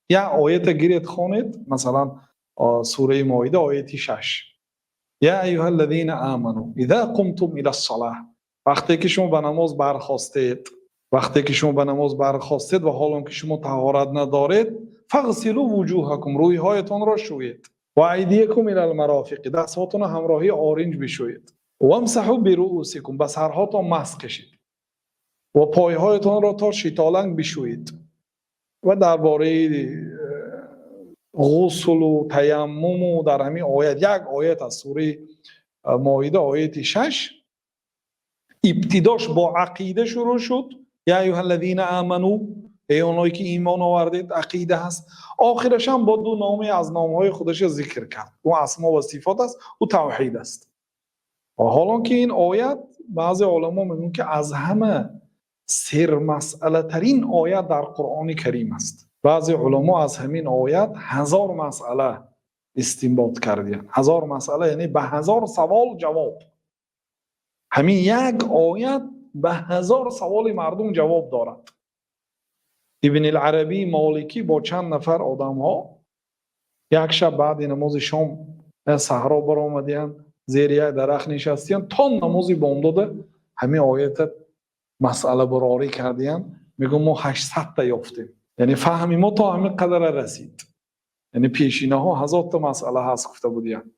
Як оята гиред, хонед, масалан, сураи Моида, ояти 6: يا أيها الذين آمنوا إذا قمتم إلى الصلاة. Вақте ки шумо ба намоз бархостед, вақте ки шумо ба намоз бархостед ва ҳолон ки шумо таҳорат надоред, فاغسلوا وجوهكم, рӯйҳоятонро шӯед, وأيديكم إلى المرافق, дастҳотонро ҳамроҳи оринҷ бишӯед, وامسحوا برءوسكم, ба сарҳотон масҳ кашед ва пойҳоятонро то шитоланг бишӯед. Ва дар бораи ғусулу таяммуму дар ҳамин оят, як оят аз сураи Моида, ояти 6, ибтидош бо ақида шурӯъ шуд: يا أيها الذين آمنوا, эй оное ки имон овардед, ақида ҳаст. Охирашам бо ду номе аз номҳои худаша зикр кард, ӯ асмо ва сифот аст, ӯ тавҳид аст. Ҳолон ки ин оят, баъзе оламо мегӯянд, ки аз ҳама сермасъалатарин оят дар Қуръони Карим аст. Баъзе уламо аз ҳамин оят 1000 масъала истинбот кардиянд. 1000 масъала, яъне ба 1000 савол ҷавоб. Ҳамин як оят ба 1000 саволи мардум ҷавоб дорад. Ибни Арабии Моликӣ бо чанд нафар одамҳо як шаб баъди намози шом саҳро баромадиянд, зери як дарахт нишастиянд, то намози бомдода ҳамин оята масъалабарорӣ кардиянд. Мегӯ, мо 800-та ёфтем, яъне фаҳми мо то ҳамин қадара расид. Яъне пешинаҳо 1000-та масъала ҳаст гуфта будиянд.